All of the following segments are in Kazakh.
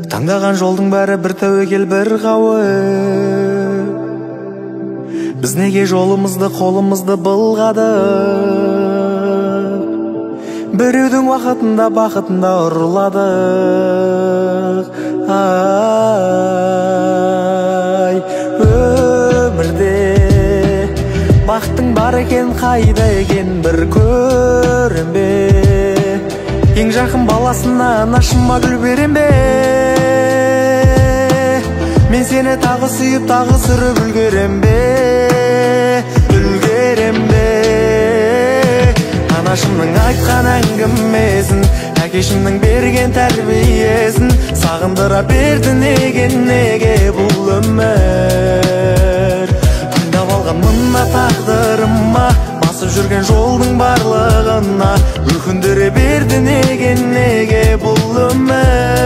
Таңдаған жолдың бәрі бір тәуекел, бір қауіп. Біз неге жолымызды, қолымызды былғадық? Біреудің уақытында, бақытында ұрладық. Ай, өмірде бақыттың бар екен, қайда екен бір көрем бе? Ең жақын баласына анашыма гүл берем бе? Мен сені тағы сүйіп, тағы сүріп үлгерем бе? Үлгерем бе? Анашымның айтқан әңгімесін, әкешімнің берген тәрбиесін сағындыра берді неге, неге бұл өмір? Таңдап алған мына тағдырыма, басып жүрген жолдың барлығына өкіндіре берді неге, неге бұл өмір?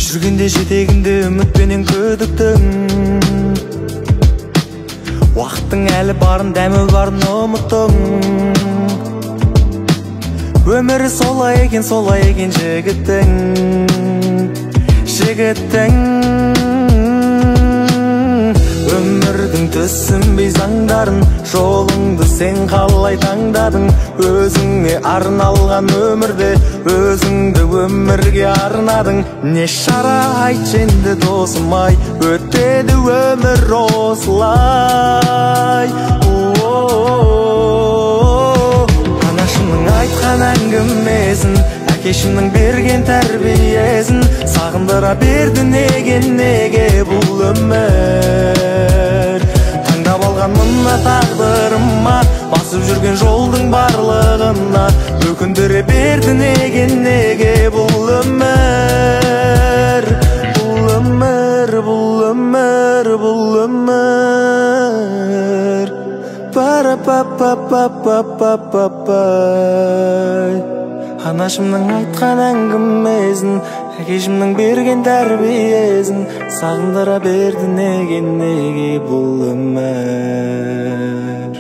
Жүргенде жетегінде үмітпенен күдіктің, уақыттың әлі барын, дәмі барын ұмыттың. Өмірі солай екен, солай екен жігіттің, жігіттің. Өмірдің түсінбей заңдарын, жолыңды сен қалай таңдадың? Өзіңе арналған өмірде өзіңді өмірге арнадың. Не шара айтшы енді досым ай, өтеді өмір осылай. Анашымның айтқан әңгімесін, әкешімнің берген тәрбиесін сағындыра берді неге, неге бұл өмір? Таңдап алған мына тағдырыма, басып жүрген жолдың барлығына өкіндіре берді неге, неге бұл өмір? Бұл өмір, бұл өмір, бұл өмір. Пара-па-па-па-па-па-пай. Анашымның айтқан әңгімесін, әкешімнің берген тәрбиесін сағындыра берді неге, неге бұл өмір?